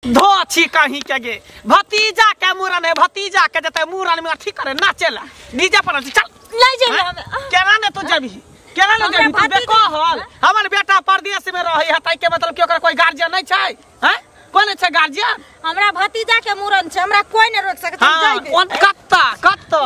धो छी कहीं के गे भतीजा के मुरन है, भतीजा के जते मुरन में अथी करे नाचेला डीजे पर चल नहीं जेबे हम। केना ने तू जेबी, केना ने जेबी तू? बेकहल हमर बेटा परदेश में रहे है, ताई के मतलब कि ओकर कोई गार्जियन नहीं छै? हैं, कोन छै गार्जियन? हमरा भतीजा के मुरन छै, हमरा कोई नहीं रोक सकत। हम जाइबे। कोन कत्ता कत्ता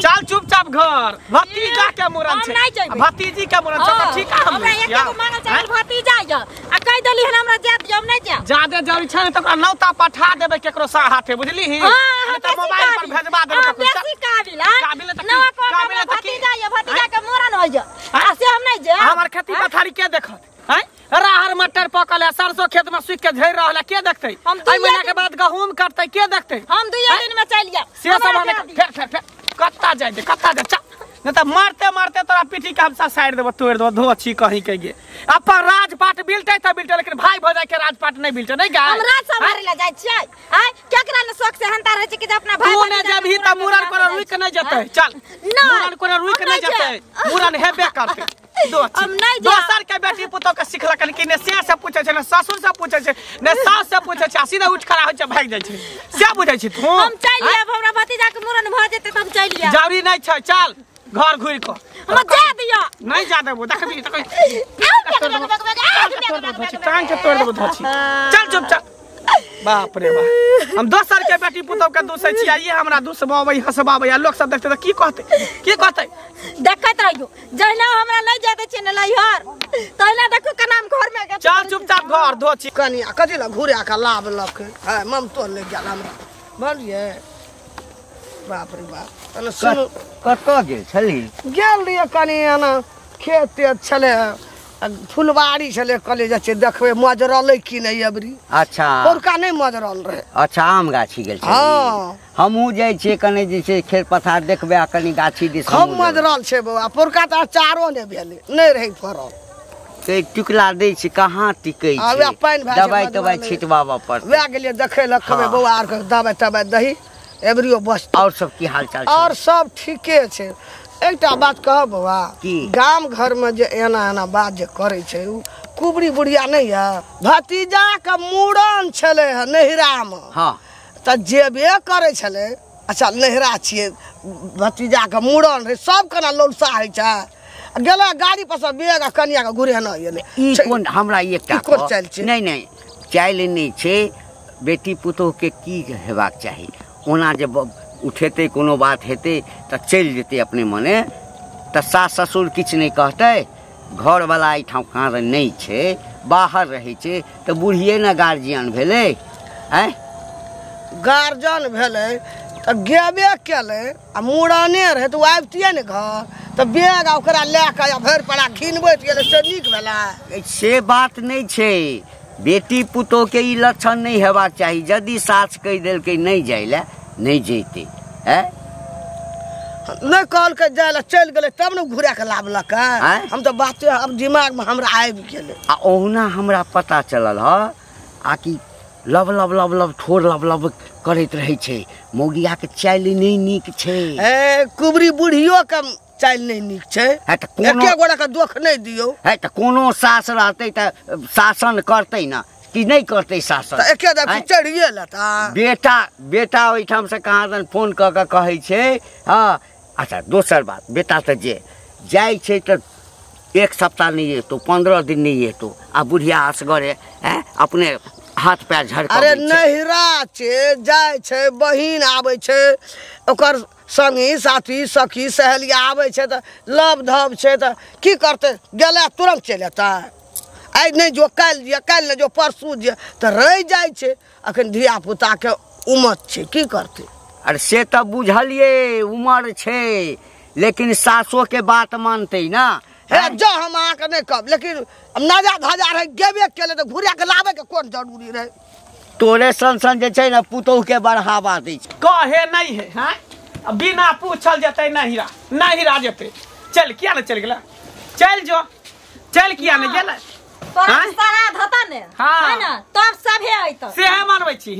चल चुपचाप घर, भतीजा के मुरन छै, भतीजी के मुरन छै, ठीक है। हमरा एक एगो मांगल चाहल भतीजा य आ कह देली हन हमरा जात हम नहीं जाब। जादे जरूरी छै त ओकरा नौता पठा देबे केकरो सा हाथे, बुझली ही? हां, त मोबाइल पर भेजवा देबे ककरो। बेसी काबिल हां, काबिल त काबिल त भतीजा य, भतीजा के मुरन होय आ से हम नहीं जाब। हमर खेती पथारी के देखत हैं? राहर मटर पकल है, सरसों खेत में सूख के झड़ रहल है, के देखते? एहि महीना के बाद गहूम कटते, के देखते? हम 2 दिन में चल जाब। से सब हम फेर फेर फेर कत्ता जाय दे, कत्ता जाय, चल नहीं त मारते मारते तोरा पीठी के हम सब साइड देबो, तोड़ देबो। धो छी कहीं के गे अपन राजपाट बिलते त बिलते, लेकिन भाई भौजाई के राजपाट नहीं बिलते। नहीं गाय हम राज संभारे ला जाय छियै। आय केकरा ने शौक से हंता रहे छै कि जे अपना भाई तू ने जबही त मुरन कोना रुक नहीं जतै। चल मुरन कोना रुक नहीं जतै, मुरन हेबे करतै। दोसर के बेटी पुतोह के सिखलक कि ने से से पूछै छै, ने ससुर से पूछै छै, ने सास से पूछै छै, सीधा उठ खड़ा होइ छै भागि जाइ छै। से बुझै छी तू? हम चलि आयब, हमरा भतीजा के मुरन भ जेतै त हम चलि आयब। जरूरी नहीं छै, चल घर घुरि क हमरा जा दिअ। नहीं जा देबो, देखबी त टांग के तोड़ देबो। धोछि चल चुपचाप। बाप रे बाप, हम दोसर के बेटी पुतोह के दूसै छी, ये हमरा दूसबाबै हंसबाबै, आ लोक सब देखतै त की कहतै, की कहतै? देखैत रहियो, जहिना हमरा नहीं जाय छै ने लैहर तहिना देखो केना हम घर में। चल चुपचाप घर धो छी। कनिया कथी ला घुरा के लाबलक है, ममतो ले गेल हमरा, बुझलियै? बाप रे बाप। तने सुनू, कतऽ गेल छली? गेल रहियै कनि एना खेत तेत छलै, फुलवारी छलै, कहलियै जाइ छियै देखबै मजरलै कि नहि अबरी। अच्छा, पौरका नहि मजरल रहै। अच्छा, आम गाछी गेल छली? हँ, हमहूँ जाइ छियै कनि जे छै खेत पथार देखबै आ कनि गाछी दिस। खूब मजरल छै बौआ, पौरका तऽ अचारो नहि भेलै, नहि रहै फड़ल। ते टिकला दै छै, कहाँ टिकै छै? पानि भए दवाइ तवाइ छिटबाबऽ पड़तै। वएह गेलियै देखै लए, कहबै बौआ आरके दवाइ तवाइ दही एबरियो बस। और सब की हाल चाल? और सब ठीके छै। एकटा बात कहब बौआ, गाम घर में जे एना एना बात जे करै छै उ कुबरी बुढ़िया नहीं है। भतीजा के मुड़न छलै है नैहरा में, हाँ, तऽ जेबे करै छलै। अच्छा नैहरा छियै, भतीजा के मुड़न रहै, सब केना लौलसा होइ छै। गेलै गाड़ी पर से बेग आ कनिया के घुरेना एलै। ई कोन हमरा एकटा कोन चालि छै? नहीं नहीं, चालि नहीं छै। बेटी पुतोह के की हेबाक चाही? ओना जे उठेतै कोनो बात हेतै तऽ चलि जेतै अपने मने, तऽ सास ससुर किछु नहि कहतै। घरवला एहिठाम कहाँ नहि छै, बाहर रहै छै, तऽ बुढ़िए ने गार्जियन भेलै। आँय, गार्जियन भेलै तऽ गेबे केलै आ मुड़ने रहै तऽ ओ आबितियै ने घर, तऽ बेग आ ओकरा लए कऽ भरि पड़ा घिनबैत गेलै, से नीक भेलै? से बात नहि छै। बेटी पुतोहके ई लक्षण नहि हेबाक चाही। यदि सास कहि देलकै नहि जाइ लए, नहि जैतै। नहि कहलकै जाय लए, चलि गेलै तब ने घुरा के लाबलक। हम तऽ बाते अब दिमाग में हमरा आबि गेलै। आ ओहुना हमरा पता चलल ह आ कि लब लब लब लब ठोर लब लब करैत रहै छै। मौगिया के चालि नहि नीक छै। ए कुबरी बुढ़ियो के चालि नहि नीक छै। एके गोटा के दोख नहि दियौ। है तऽ कोनो सास रहतै तऽ शासन करतै ने कि नहि करतै शासन? तऽ एके दफा चढ़िए लेता। बेटा बेटा ओहिठाम से कहाँ दन फोन कऽ के कहै छै। हँ, अच्छा दोसर बात, बेटा तऽ जे जाइ छै तऽ 1 सप्ताह नहि एतौ, 15 दिन नहि एतौ, आ बुढ़िया असगरे अपने हाथ पैर झड़कबै। अरे नैहरा छै, जाइ छै, बहिन आबै छै, ओकर संगी साथी सखी सहेली आबै छै तऽ लब धब छै, तऽ की करतै? गेलै तुरन्त चलि एतै। आइ नहि जो काल्हि जे, काल्हि नहि जो परसू जे, तऽ रहि जाइ छै। अखन धियापुताके उमर छै, की करतै? अरे से तऽ बुझलियै उमर छै, लेकिन सासोके बात मानतै ना। हे जो हम अहाँके नहि कहब, लेकिन नजा धजा रहै, गेबे केलै तऽ घुरा के लाबैके कोन जरूरी रहै? तोरे सन सन जे छै ने पुतोहके बढ़ावा दै छै। कहे नहीं है, हाँ, बिना पूछल जेतै नहिरा, नहिरा जेतै। चल किया ने चलि गेलै? चलि जो, चल किया ने गेलै? तोरा श्राद्ध होता ने, हाँ है ना, तब सभे अइतौ। सेहे मनबै छी,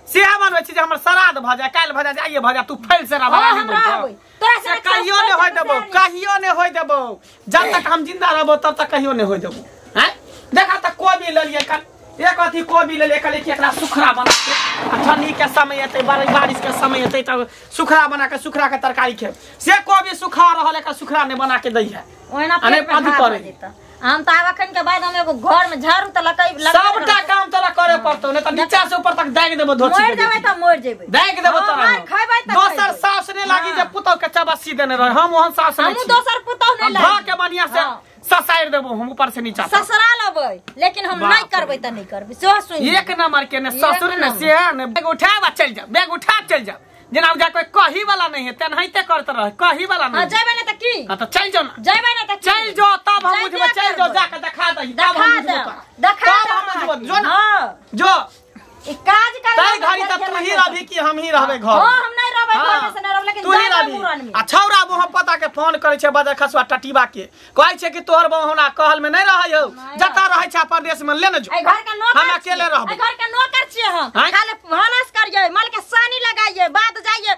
सेहे मनबै छी जे हमर श्राद्ध भऽ जाय, काल्हि भऽ जाय, आइए भऽ जाय, तू फैल से तोरा से कहियो नहि होय देबौ, कहियो नहि होय देबौ। जब तक हम जिंदा रहबौ तब तक कहियो नहि होय देबौ। हैं, देखा तऽ कोबी लेलियै, कल एक अथी कोबी ले ले कि एकरा सुखरा बना के आ ठंडी के समय एतै, बारिश के समय एतै तब सुखरा बना के सुखरा के तरकारी खेब। से कोबी सुखा रहल एकरा सुखरा नहीं बना के दै है। ओहिना पेट में करे हम त आब अखन के बाद हम एगो घर में झाड़ू त लकै सबटा काम तोरा करे पड़तौ, नहीं त नीचा से ऊपर तक दागि देबो धोची के। मर जेबै त मर जेबै, दागि देबो तोरा। खैबै त दोसर सास ने लागी जे पुतौ के चबस्सी देने रहे, हम ओहन सास नहीं। हम दोसर पुतौ नहीं लागी, हम के बढ़िया से ससारि देबो हम ऊपर से नीचा ससुराल अबै, लेकिन हम नहीं करबै त नहीं करबै। सेहो सुन एक नंबर के ने ससुर ने से ने बैग उठा आ चल जा, बैग उठा चल जा, जेना जा कोई कही वाला नहीं है तेनाहिते करत रहे, कही वाला नहीं। हां जेबै ने त की? हां त चल जाओ ना, जेबै ने त चल जाओ तब हम बुझबै। चल जाओ जाके देखा दही तब हम बुझबै, देखा तब हम बुझबै। जो ना जो ई काज कर तई घड़ी त तू ही रहबी कि हम ही रहबे घर? हां हम नहीं रहबै घर में से नहीं रहबै, लेकिन तू ही रहबी। आ छौरा वो हम पता के फोन करे छै बदर खसुआ टटीबा के, कहै छै कि तोहर बहना कहल में नहीं रहै हो, जता रहै छै परदेश में ले न जो। ए घर का नौकर हम अकेले रहबै, ए घर का नौकर छियै हम, खाली भानस करियै, माल के सानी लगाइयै, बाद जाइयै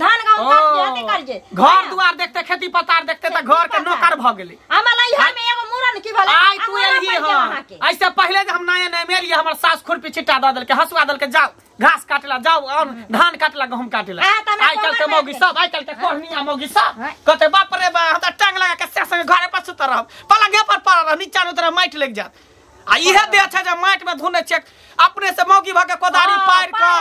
धान गहूं काटियै, अथी करियै, घर दुआर देखते खेती पतार देखते त घर के नौकर भ गेलै। हमरा लइहा में एगो मुरन की भेलै? आइ तू एलही हां, ऐसे पहिले जे हम नया नया मेलियै हमर सास खुरपी छिटा द देलकै, हसुआ देलकै, जाओ घास काटला जाओ और धान काटला गहूं काटला। आइ काल के मौगी सब, आइ काल के कोहनिया मौगी सब कहते बाप रे बा हम त टांग लगा के से संगे घरे पर सुत रहब, पलंगे पर पड़ल रह, नीचा उतर माटि लग जात। आ इहे दे छै जे माटि में धुने छै अपने से मौगी भ के कोदारी पारि के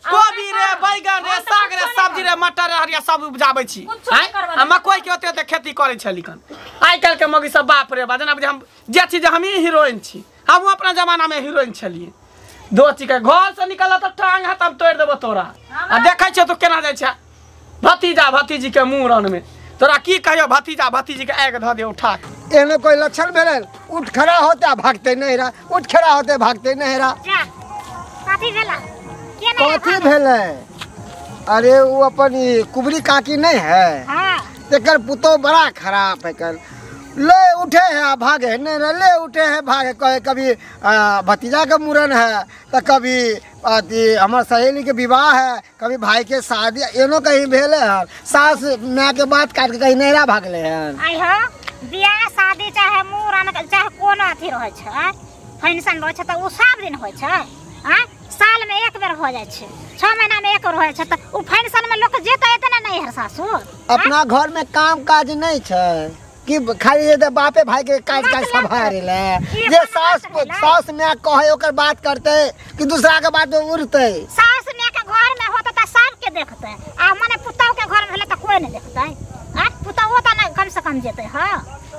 कोबी रे बैगन रे साग रे सब्जी रे मटर रे हरिया सब उपजाबै छी। आ मकई के ओते ओते खेती करै छली कन। आइ काल के मौगी सब बाप रे बा जेना हम जे छी जे हमही हीरोइन छी, हमहूँ अपना जमाना में हीरोइन छलियै। दोची के घर से निकल त टांग हाथ हम तोड़ देबो तोरा। आ देखै छियै तो केना जाइ छै भतीजा भतीजी के मुंह में, तोरा की कहियो भतीजा भतीजी के आगि धऽ दे उठा के। एहनो कोई लक्षण भेलै उठ खड़ा होते भागते नहीं रहा, उठ खड़ा होते भागते नहीं रहा। कथी भेला? कथी भेलै? अरे वो अपन कुबरी काकी नहीं है, तेकर पुतो बड़ा खराब है, कर ले उठे है भागे नहीं रहे, ले उठे है भागे। कहे कभी भतीजा के मुरन है तो कभी हमार सहेली के विवाह है, कभी भाई के शादी, एनो कहीं भेले है सास माँ के बात काट के कहीं नहरा भागले हैं। आई हो बियाह शादी चाहे मुरन चाहे कोनो अथी रहे छै, फंक्शन रहे छै त उ सब दिन होय छै, आ साल में एक बेर हो जाय छै, 6 महीना में एक बेर हो जाय छै, त उ फंक्शन में लोक जेतै एतना नहीं हर सासुर। अपना घर में काम काज नहीं छै कि खाली जे बापे भाई के काज काज संभारे ले, जे सास सास माँ कहे ओकर बात करते कि दूसरा के बात में उड़ते। सास माँ के घर में होता त सब के देखते, आ मने पुतौ के घर में भेले त कोई नहीं देखते, आ पुतौ त ना कम से कम जेते। हां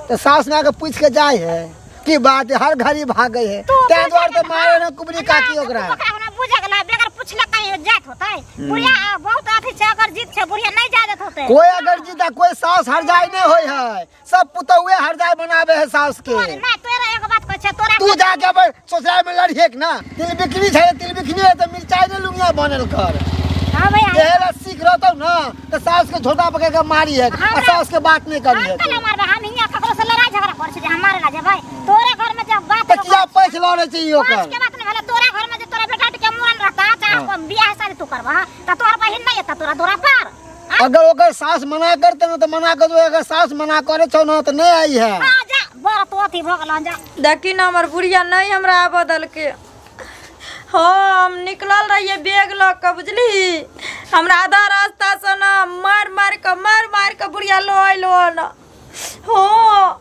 त सास माँ के पूछ के जाय है कि बात हर घड़ी भागे है, तै द्वार त मारे न कुबरी काकी ओकरा। हमरा बुझ गेला बेगर पूछले कहीं जात होतै बुढ़िया बहुत अथी छै, अगर जीत छै बुढ़िया नहीं जा देत होतै कोई, अगर जीता कोई सास हर जाय नहीं होय है, सब पुतौए हर जाय बनावे है सास के। ना तोरा एक बात कहै छै, तोरा तू जाके अपन ससुराल में लड़िएक ना, तिल बिकनी छै, तिल बिकनी है त मिरचाई ने लुंगिया बनल कर। हां भैया एहला सीख रहतौ ना त सास के झोटा पकड़ के मारी है आ सास के बात नहीं करी है। हम कल मारबे, हम हिया ककरो से लड़ाई झगड़ा कर छै जे हम मारे ला जेबै तोरे घर में जब बात त किया पैस लड़े छै ई ओकर के बात नहीं भेलै। तोरा घर में जे तोरा बेटा के मुरन रहता चाहे बियाह शादी तू करबा त तोर बहिन नहीं एता तोरा दोरा पर। अगर ओकर सास मना करते ना त मना कर दो, अगर सास मना करे छौ ना त नहीं आई है। हां जा बड़ तो अथी भ गेल जा। देखी ना हमर बुढ़िया नहीं हमरा बदल के। हाँ हम निकलल रहिए बैग लऽ के बुझली, हमरा आधा रास्ता से ना मार मार के मार मार के बुढ़िया लो अयलो न। हाँ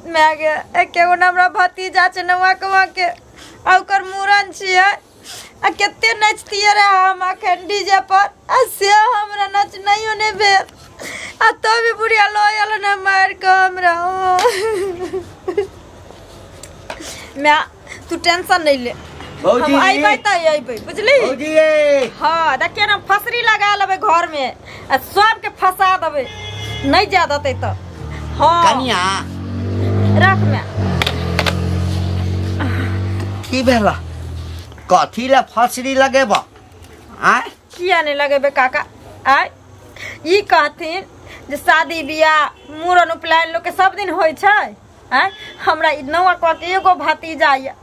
मैं गे एकेगो न हमरा भतीजा छै नौआ के वहाँ के आ ओकर मूड़न छियै आ कते नचतियै रहे हम अखन डीजे पर, आ से हमरा नचनाइयो नहि भेल आ तब भी बुढ़िया लो आयल न मारि के हमरा। मैं तू टेंशन नहीं ले, हम अइबै त अइबै बुझली। भौजी हाँ देखिए ना फसरी लगा लेबै घर में आ सबके फंसा देबै, नहीं जा देतै त। हाँ कनिया रख मैं की भेला कथी ला फसरी लगेब? आय किया नहीं लगेबै काका? आय ई कहथिन जे शादी बियाह मूड़न उपनयन लोग के सब दिन होइ छै, आय हमरा नौआ कह के एगो भतीजा यऽ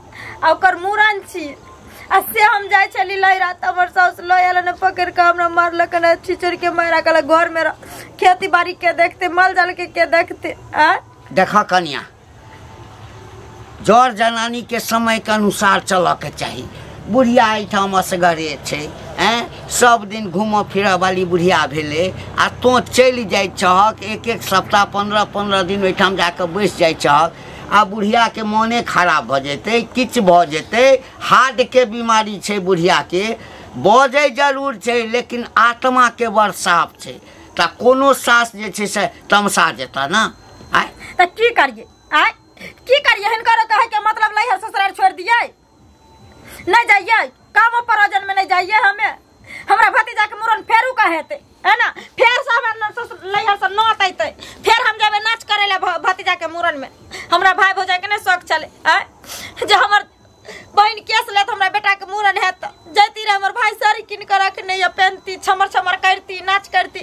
आ ओकर मूड़न छी आ से हम जाइ छली लैरा त हमर साउस लऽ आयल ने पकड़ के हमरा मारलक ने छिचड़ के मारा कहलक घर में रह, खेती बाड़ी के देखते माल जाल के देखते। आय देखा कनिया जर जनानी के समय के अनुसार चलऽ के चाही। बुढ़िया एहिठाम असगरे छै, आँय, सब दिन घूमऽ फिरऽ वाली बुढ़िया भेलै आ तोँ चलि जाइ छहक एक एक सप्ताह 15-15 दिन ओहिठाम जाकऽ बैस जाइ छहक आ बुढ़ियाके मोने खराब भऽ जेतै, किछु भऽ जेतै। हार्टके बीमारी छै बुढ़ियाके, बजै जरूर छै लेकिन आत्माके बड़ साफ छै, तऽ कोनो सास जे छै से तमसा जेतऽ ने। आँय तऽ की करियै, आँय की करियै? हिनकर कहै के मतलब लैहर ससुराल छोड़ि दियै? नहीं जाइए, कामो परोजन में नहीं जाइए। हमें हमरा भतीजा के मुरन फेरू का हेतै, है ना? फेर से हमरा लैहर से नौत अयतै, फेर हम जेबै नाच करे ला भतीजा के मुरन में। हमरा भाई भौजाई के नहीं शौक चले, आँय, जे हमर बहन केस लेत हमरा बेटा के मुरन हेत जैती रहे, हमर भाई साड़ी किन के रखने या पहनती, छमर छमर करती, नाच करती,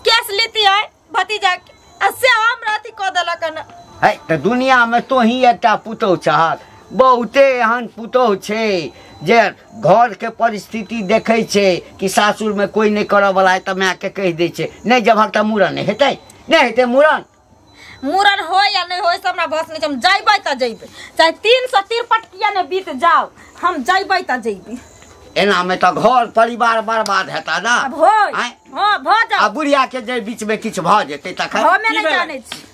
केस लेती है भतीजा के, आ से हमरा अथी कऽ देलक हन। है तऽ दुनिया में तोही एकटा पुतोहु छहक, बहुते एहन पुतोहु छै जे घर के परिस्थिति देखै छै कि सासुर में कोई नहीं करऽ वाला है तऽ माय के कहि दै छै नहीं जबहक तऽ मूड़न नहि हेतै, नहि हेतै मूड़न। मूड़न हो या नहीं हो से हमरा बस नहीं, हम जैबै तऽ जैबै, चाहे 363 किया ने बीत जाओ, हम जैबै तऽ जैबै। एना में तऽ घर परिवार बर्बाद हेता ना। अब होय, हाँ भऽ जाओ। आ बुढ़िया के जे बीच में किछु भऽ जेतै तखन हमे नहीं जानै छी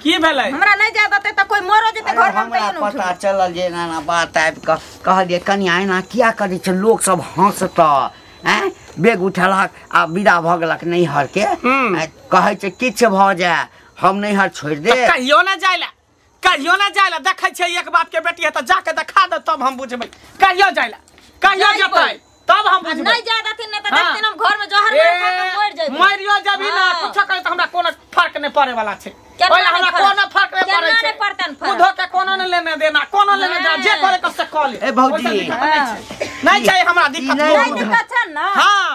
की भेलै। हमरा नहीं जाय देतै तऽ कोई मरो जेतै घर में। हमरा पता चलल जे एना एना बात आबि कऽ कहलियै कनिया एना किया करै छै, लोक सब हँसतऽ। आँय, बेग उठेलक आ विदा भऽ गेलक नैहर के, कहै छै किछु भऽ जाय हम नैहर छोड़ि दे। कहियो ना जाय ला, कहियो ना जाय ला। देखै छै एक बाप के बेटी है तऽ जाके देखा दे तब हम बुझबै। कहियो जाय ला, कहियो जेतै तब हम बुझबै। नहीं जाय देथिन ने तऽ देखथिन हम घर में जहर मार खा के मरि जेबै। मरियो जबी ना कुछो करे तऽ हमरा कोनो फर्क नहीं पड़े वाला छै। ओइला हमरा कोनो फर्क नहीं पड़ै छै। बुधो के कोनो ने लेने देना, कोनो लेने देना, जे करे के से कऽ ले। ए भौजी नहीं छै हमरा दिक्कत, नहीं दिक्कत छै ना,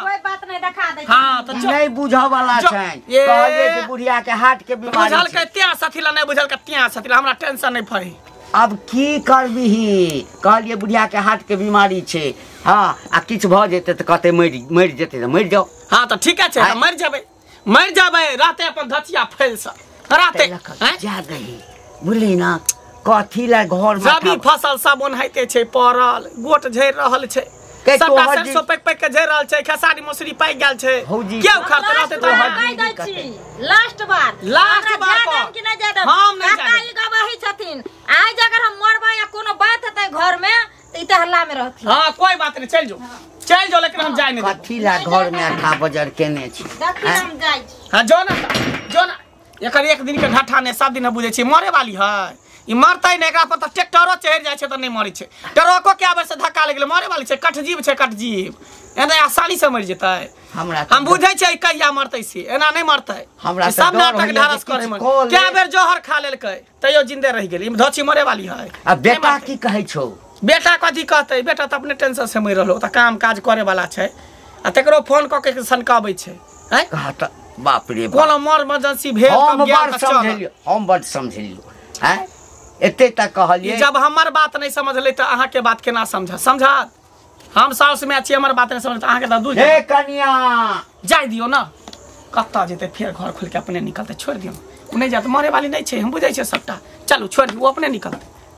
कोई बात नहीं, देखा दै। हां तऽ नहीं बुझऽ वाला छै। कहलियै जे बुढ़िया के हार्ट के बीमारी बुझल के त्या सथिला नहीं बुझल के त्या सथिला, हमरा टेंशन नहीं फरी। अब की करबिही, कहलियै बुढ़िया के हार्ट के बीमारी छै, हाँ, आ किछु भऽ जेतै तऽ कहतै मरि जेतै तऽ मरि जाओ। हाँ तऽ ठीके छै, तऽ मरि जेबै, मरि जेबै, रहतै अपन धचिया फैल से रहतै। जा दही बुझली ना, कथी ला घर में रबी फसल सब ओनाहिते छै पड़ल, गोट झड़ि रहल छै, सबटा सरसों पैक पैक के झड़ि रहल छै, खेसारी मसुरी पाकि गेल छै, के उखाड़तै रहतै तऽ लास्ट बार, लास्ट बार कि नहीं जाय देब। हम नहीं काका ई गवाही छथिन, आज अगर हम मरबै या कोनो बात हेतै घर में तऽ ई हल्ला में रहथिन। हां कोई बात नहीं, चल जो, चल जो, लेकिन हम जाय नहीं देब। कथी ला घर में अठा बजर केने छी, देखी हम जाय छी। हां जो ना, जो ना, एकर एक दिन के घाटा ने सब दिन बुझै छी मरे वाली है, ई मरतै ने, एकरा पर तऽ ट्रैक्टरो चढ़ि जाइ छै तऽ नहि मरै छै, ट्रको के आबै से धक्का लागि गेलै, मरे वाली छै, कठजीव छै, कठजीव, एना आसानी से मरि जेतै। हमरा हम बुझै छियै कहिया मरतै से, एना नहि मरतै। हमरा सब नाटक ढारस करे में कए बेर जहर खा लेलकै तैयो जिंदे रहि गेल, ई धोची मरे वाली है। आ बेटा की कहै छौ? बेटा कथी कहतै, बेटा तऽ अपने टेंशन से मरि रहलो, तऽ काम काज करे वाला छै आ तकरो फोन कऽ के सनकाबै छै। हैं कहत बाप रे बाप, कोनो मर इमरजेंसी भेल तब गेल तऽ चल। हम बड़ समझेलियो, हैं एते तक कहलियै। जब हमर बात नहीं समझलै तऽ अहाँ के बात केना समझा समझात? हम साउस में छी, हमर बात नहीं समझ, अहाँ के तऽ दूर हे कनिया जाय दियौ ना, कतऽ जेतै फेर घर खोल के अपने निकलतै, छोड़ि दियौ, ओ नहीं जात, मरे वाली नहीं छै, हम बुझै छियै सबटा, चलू छोड़ि दियौ, ओ अपने निकलतै।